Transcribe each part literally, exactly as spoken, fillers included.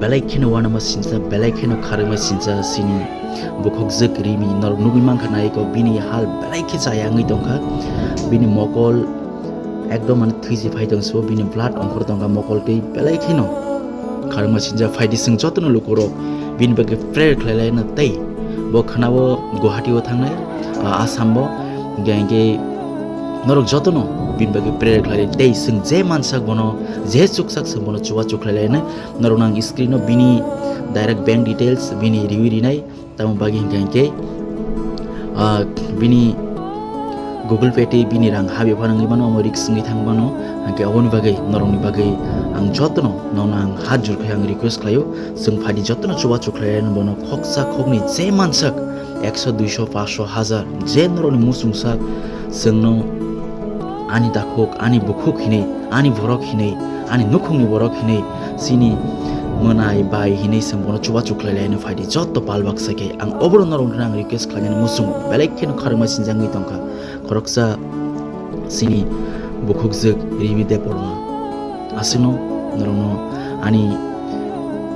Belai kheno uanama sinsa, belai kheno kharwima sinsa chini bukhukjwk Rimi. Norok nugwi mankha naiko bini hal belai khe chaya wngwi tongkha. Bini mokol ekdom mane thwi se phai tong sio, bini blood ongkhor tongkha mokol twi belai kheno kharwima sinsa. Phaidi chwng jotono lukurok bini bagwi prayer khlai laina tei bo khwnao Guwahati o thangnai, ah, Assam bo. Hinkhe, hinkhe norok jotono bini bagwi prayer khlai lai tei chwng je mansak bono, je chuksak chwng bono chubachu khlai lainai. Norokno ang screen o bini direct bank details bini riwi rinai. Tamo bagwi hinkhe hinkhe, ah, bini Google Pay tei bini rang habya phano wngwi mano, omo risk wngwi thang mano. Hinkhe oboni bagwi norokni bagwi ang jotono nono ang hat jur khe ang request khlaio, chwng phaidi jotono chubachu khlai lainai bono khoksa khoknwi je mansak ekso, duiso, paanso, hajar je norokni muchungsa chwngno ani takhuk, ani bukhuk hinwi, ani borok hinwi, ani nukhungni borok hinwi, chini mwnai bai hinwi chwng bono chubachu khlai lainai phaidi joto pal baksa khe. Ang obono norokno ang request khlainani muchungo, belai kheno kharwima sinjak wngwi tongkha khoroksa chini bukhukjwk Rimi Debbarma. Aswkno norokno ani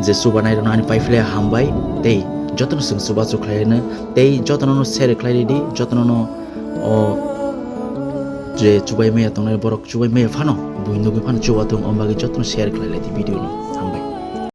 je chubanai rokno ani pai phlai hambai tei jotono chwng chubachu khlai lainai tei jotono share khlai ridi, jotono o je chubai maya tongnai borok chubai maya phano bui nugwi phano chubathung, omo bagwi jotono share khlai lai di video no.